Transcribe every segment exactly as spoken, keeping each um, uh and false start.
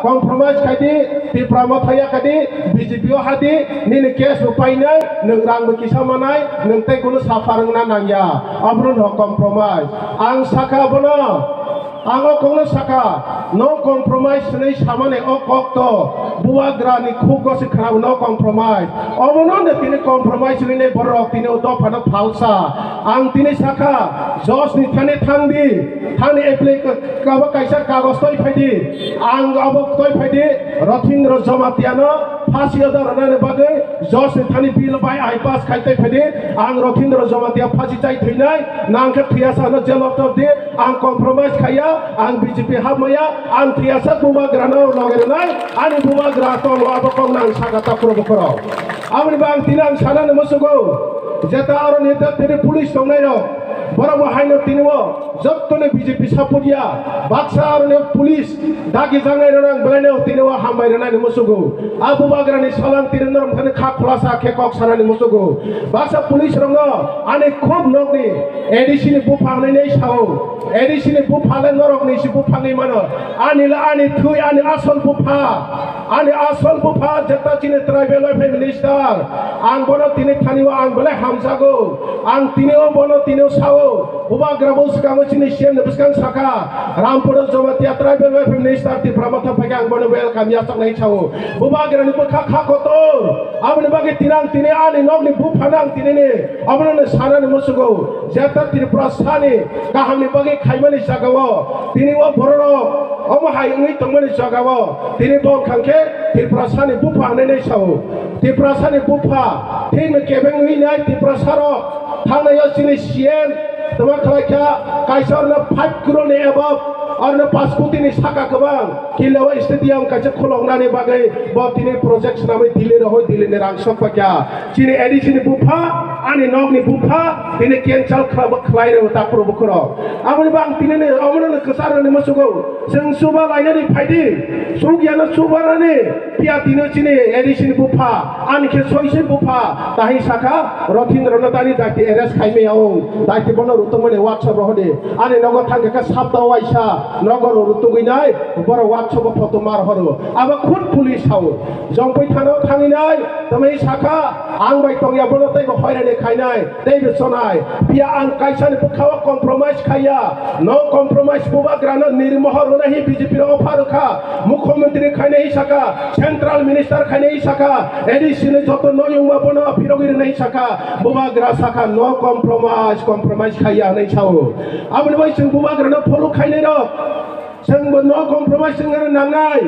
Compromise khai di, Tipra Motha ya khai di, B J P o ha di, nini case bo painai, nwng rang bo kisa manai, nwng tei kunu saphar wngna nangya. Abono no compromise. Ang sakha abono, ang o kokno sakha, no compromise hwnwi samani o kok to, bubagra ni khuk gosi khwnabo no compromise. Obono no tini compromise hwnwi borok tini o dopha no phalsa. Ang tini sakha, judge ni thani thang di, thani apply ka-, kaba kaisa kagoj toi phai di. Ang abo toi phai di, Rothindra Jamatia no phasi oda rwnani bagwi judge ni thani bill bai ai pass khai toi phai di. Ang Rothindra Jamatia phasi chai thwinai, nang khe thwiyasa no jail o tor di. Ang compromise khaiya, ang B J P hapmaya, ang thwiyasa bubagra no loge rwnai, ani bubagra tongo abo kok nang sakha tapro bukhoro. Aboni bang tini ang sanani musugo, jeta aro ni tini police tongnai rok, borok bo haino tini o jottoni B J P support ya, baksa aro ni police dagi jangnai rok ang belai no tini o hambai rwnani musugo. A bubagra ni salang tini norok thani kha khulasa khe kok sanani musugo. Baksa police rok no ani khub nokni A D C ni buphang nai sao. A D C ni bupha le norok ni si buphang ni mano. Ani le ani thui ani asol bupha. Ani asol bupha jeta chini tribal welfare minister. Ang bono tini thani o ang belai hamjago. Ang tini o bono tini o sao. Bubagra bo swkango chini C M ni bwskang saka. Rampuro Jamatia tribal welfare minister Tipra Motha phaikhe ang bono welcome yachak nai sao. Bubagra ni bwkha kha kotor. Aboni bagwi tini ang tini ani nokni buphano ang tini ni abono no sanani musugo. Jeta Tripura sani kahamni bagwi khaimani jagao tini o bororok omo hai wngwi tongmani jagao tini bo wngkha khe Tripura sani bupha hwnwi nai sao. Tripura sani bupha thikno kebeng wngwi nai Tripura sarok thangnai o chini C M tongma khlai kha kaisa orno five crore ni above orno paanch koti ni saka kwbang. Kilao stadium kaisa khuloknani bagwi bo tini project swnamwi Delhi rohoi Delhi ni rang sok paikha. Chini A D C ni bupha, ani nokni bupha, tini cancel khlai-, khlai rw tapro bukhoro. Aboni bang tini ni omono no kwchar rwni musugo. Chwng chuba lainani phaidi, chugyano chuba rani, phiya tini chini A D C ni bupha, ani khe soisoi bupha, tahi sakha, Rothindra no tani dakti arrest khaimaya o, dakti bono rutungmani WhatsApp rohodi. Ani nogo thangkhe khe sapta waisa nogo rw rw tugwi nai, borok WhatsApp o photo mar horo. Abo khud police sao. Jongpui thana o thangwi nai, tamai sakha, ang bai tongya bono teibo hoirani khainai, teibo chonai. Phiya ang kaisani bwkha o compromise khaiya. No compromise bubagrano nirmohor rwna hi B J P rok pharwkha. Mukhyamantri khainai hi sakha, central minister khainai hi sakha, A D C ni joto noyungma bono phirogwi rwnai hi sakha. Bubagra sakha no compromise, compromise khaiya hwnwi sao. Aboni bai chwng bubagrano follow khainai rok. Chwngbo no compromise wngna nangnai.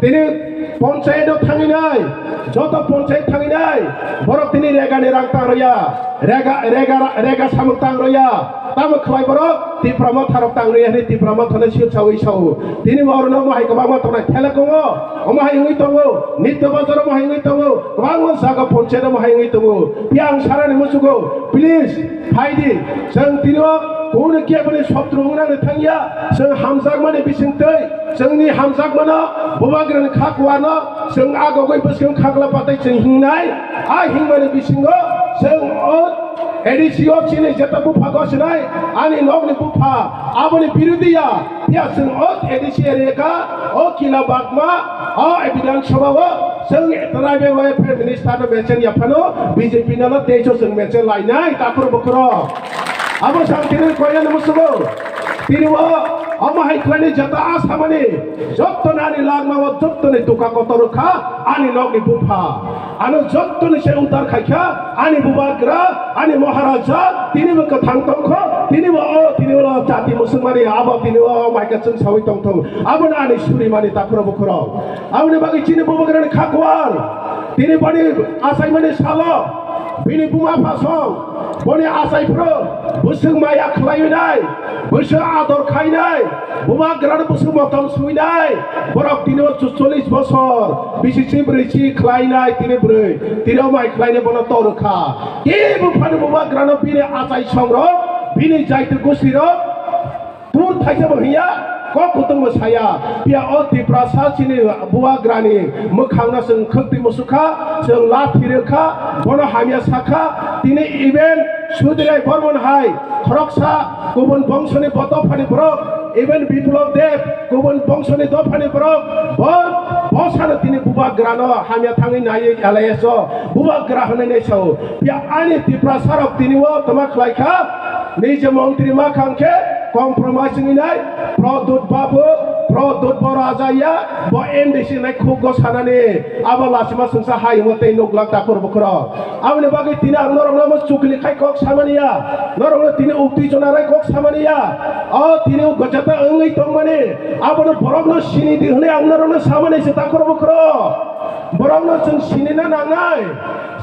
Tini ponchayat o thanginai, joto ponchayat thanginai. Borok tini rega ni rang tang roya, rega, rega, rega samung tang roya. Tamo khlai borok Tipra Motha rok tang roya hwnwi Tipra Motha no sir sawi sao. Tini bo oro no omo hai kwbangma tongnai thela kongo, omo hai wngwi tongo, nitya bazar omo hai wngwi tongo, kwbangma jaga ponchayat omo hai wngwi tongo. Phiya ang sanani musugo, please, phaidi, chwng tini o kunu keboni sotru wngnani thangya, chwng hamjakmani bisingtwi, chwngni hamjakmano bubagrani kha kuarno chwng agogwi bwskang khagla patwi chwng hingnai, a hingmani bisingo chwng o A D C o chini jeta bupha gosinai, ani nokni bupha, aboni birodi ya, phiya chwng o A D C area ka, o Kila Bagma, o Bidhan Sabha o, chwng tribal welfare minister no mention ya phano, B J P no no teiso chwng mention lainai, takhro bukhro. Abo sang tini koinani musugo. Tini o, omo hai khlaini jota asamani, jotto nani langma o, jotto ni tuka kotor kha, ani nokni bupha. Ano jotto ni se udar khai kha, ani bubagra, ani maharaja, tini bo kwthang tong kho, tini bo o, tini o jati musukmani, abo tini o, maika chwng sawi tong thung. Abo ani suri mani takhro bukhro. Aboni bagwi chini bubagrani kha kuar. Tini boni achaimani salo, bini buma phasong, boni achai phro, bwswk maya khlaiwi nai, bwswk ador khainai, bubagrano bwswk motom suinai, borok tini o cholish bosor, bisi si bwrwi si khlainai tini bwrwi, tini o mai khlainai bono torwkha. Kebo phano bubagrano bini achai songrok, bini jaiti gustirok, Tur thaisa bo hiya, kok kutung bo saya. Pia o Tiprasa chini bubagrani mwkhangno chwng khwktwi musukha, chwng lathi rwkha, bono hamya sakha. Tini even Sudirai Bormon hai khoroksa kubun bongsoni boto phani borok Even Biplab Deb, kubun bongsoni dophani borok, bo, bo sano tini bubagrano hamya thangwi naiwi L I S o bubagra hwnwi nai sao. Phiya ani Tiprasa rok tini o toma khlai kha, nije montri ma khang khe compromise wngwi nai, Pradyot Babu, Pradyot bo raja ya, bo M D C nai khuk go sanani, abo lasima sungsa hai wngo tei nuglak takhur bukhro. Aboni bagwi tini ang norokno omo chukli khai kok samani ya, norokno tini uktwi chonarwi kok samani ya. O tini o gojata wngwi tongmani, abono borokno sini di hwnwi ang norokno samani se takhur bukhro. Borokno chwng sinina nangnai.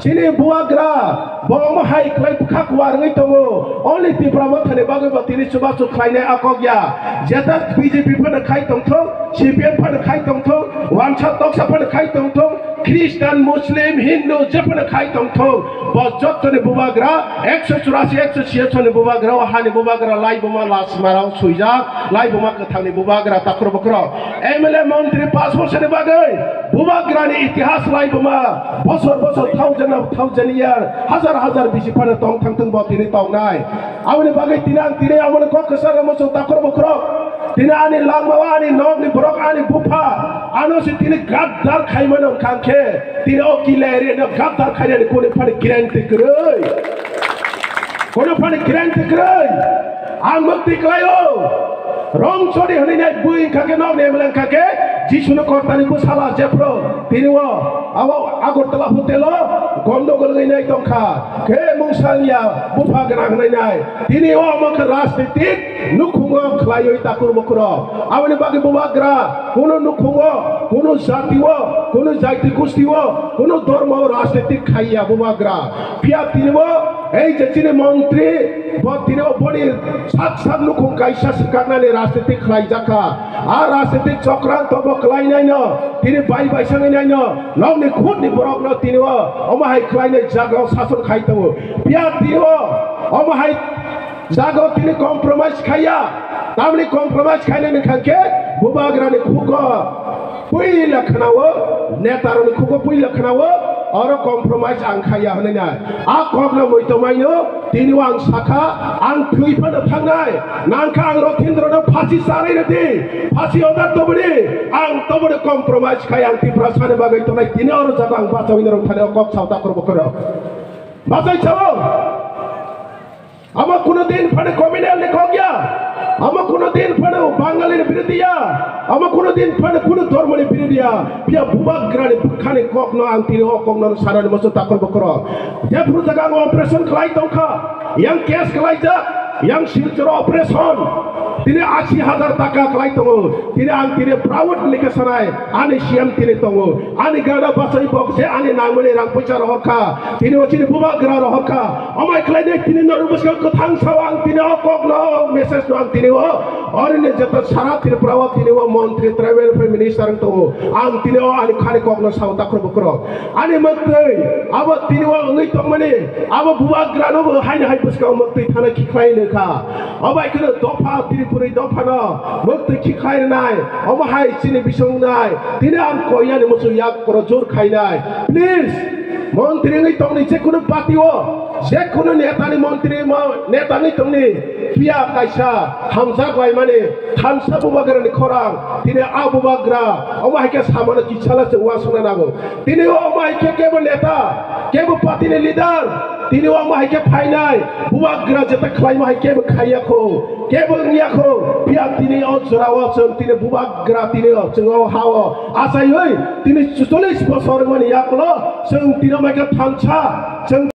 Chini bubagra bo omo hai khlai bwkha kuar wngwi tongo. Only Tipra Mothani bagwi bo tini chubachu khlainai a kok ya. Jeta B J P phano khai tongthok, C P M phano khai tongthok, wansa toksa phano khai tongthok, Christian, Muslim, Hindu, jephano khai tongthok, bo jottoni bubagra, ekso churasi, ekso chiyasoni bubagra, o hani bubagra, laibuma lasmarao suijak, laibuma kwthangni bubagra, takhro bukhro, M L A, montri, pass bosorni bagwi, bubagrani itihas laibuma, bosor bosor, thousand of thousand year, hazar hazar bisi phano tong thangthung bo tini tongnai. Aboni bagwi tini ang tini abono kok kwcharo muchung takhro bukhro. Tini ani langmao ani nokni borok ani bupha ano se tini gaddar khaimano wngkha khe tini o kile area no gaddar khainani kuni phani guarantee kwrwi. Kuni phani guarantee kwrwi. Ang mukti kwlaio. Rong chori hwnwi nai bui wngkha khe nokni M L A wngkha khe Jisuno kortani bwsala jephru tini o abo Agartala hotel o gondogol wngwi nai tongkha. Khe mungsa wngya bupha gwnang hwnwi nai. Tini o omo khe rajnitik nukhungo khlaiwi takhur bukhro. Aboni bagwi bubagra kunu nukhungo, kunu jatio, kunu jaiti gustio, kunu dhormo rajnitik khaiya bubagra. Phiya tini bo ei je chini montri, bo tini bo boni sak sak nukhung kaisa swkaknani rajnitik khlaijakha. A rajnitik chokranto bo khlainaino, tini bai bai sangwi naino, nokni khutni borokno tini o omo hai khlainai jagao sason khai tongo. Phiya tini o omo hai jago tini compromise khaiya, tamni compromise khainani khankhe bubagrani khugo puila khwnao, netarokni khugo puila khwnao, oro compromise ang khaiya hwnwi nai. A kokno muitu maino tini o ang sakha, ang thwi phano thangnai, nangkha ang Rothindrono phasi charwi rwdi, phasi order tobodi, ang tobodi compromise khai ang Tiprasani bagwi tongnai, tini oro jago ang bachawi norok thani o kok sao takhro bukhro. Bachai sao? Amo kuno din phano communal ni kok ya. Amo kuno din phano Bangali ni birodhi ya. Amo kuno din phano kuno dhormo ni birodhi ya. Phiya bubagra ni bwkha ni kok no ang tini o kok no sanani muchung takhro bukhro. Jephru jaga ang operation khlai tongkha. Yang case khlaijak. Yang Silchar operation. Tini ashi hajar taka khlai tongo. Tini ang tini proud ni khe sanai. Ani C M tini tongo. Ani gana bachai bok se ani nangmani rang puisa rohor kha. Tini o chini bubagra rohor kha. Amai khlai de tini norok bwskango kwthang sao ang tini o kok no message no ang tini o. Oro ni jeta sara Tripura o tini o montri tribal affairs minister wng tongo. Ang tini o ani khani kok no sao takhro bukhro. Ani mwktwi abo tini o wngwi tongmani abo bubagra no bo haino hai bwskango mwktwi thana khikhlai nw kha. Obai kheno dopha Tripuri dopha no mwktwi khikhlai rwnai. Omo hai chini bisong nai. Tini ang koinani muchung yak koro jor khainai. Please, montri wngwi tongni je kunu party o, je kunu neta ni montri mo, neta wngwi tongni, phiya kaisa hamjak laimani, thansa bubagra ni khorang, tini a bubagra, omo hai khe samano kisala se uansukna nango. Tini o omo hai khe kebo neta, kebo party ni leader, tini o omo hai khe phainai, bubagra jeta khlaima hai kebo khaiya kho. Kebo wngya kho, phiya tini o jora o chwng tini bubagra tini o chwng o ha o achaiwi tini chuchollis bosor wngmani yakulo chwng tini o maikha thansa, chwng